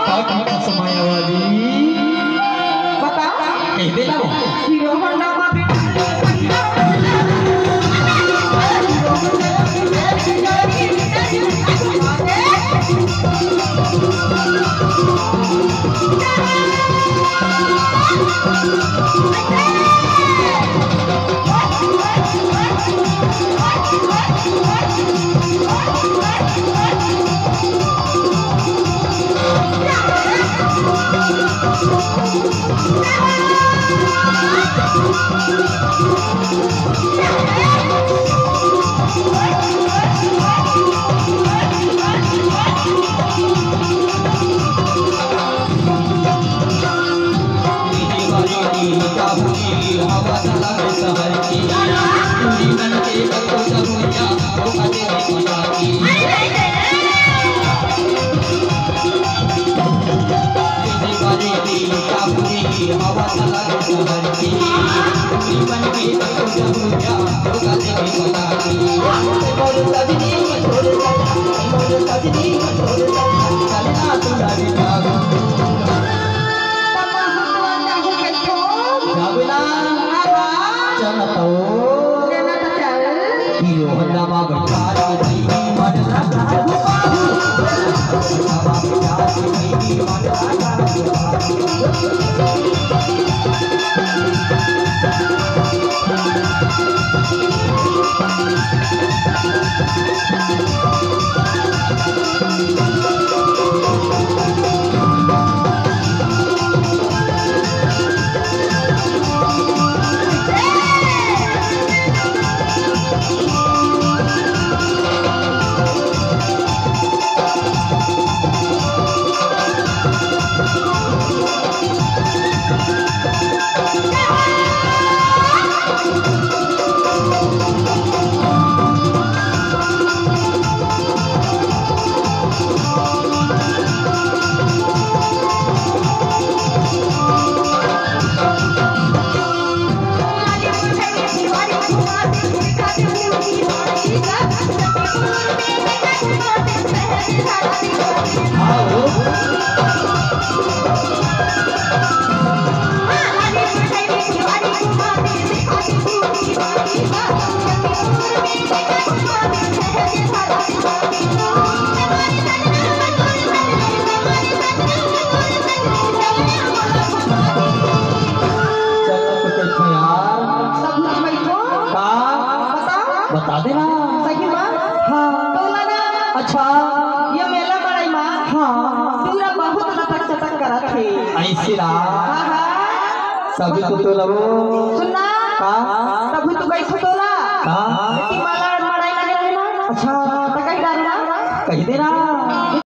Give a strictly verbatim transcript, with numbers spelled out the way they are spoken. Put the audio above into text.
का, का, का समय आवा जी? बता। कह दे ना वो। हीरो होंडा मा चल, तो कैसे यार? सबूत भाई को का? बता। बता दे ना। सही बा? हाँ। तोला ना। अच्छा। ये मेला मड़ई मा हाँ। टूरा बहुत लटक चटक करत हे। ऐसे ना। हाँ, हाँ। सभी को तो लबो। सुन ना। का? तभी तो कही तो तोला। का? कि माला मड़ई लगे रहे ना। अच्छा। तो कही डारे ना। कही दे ना।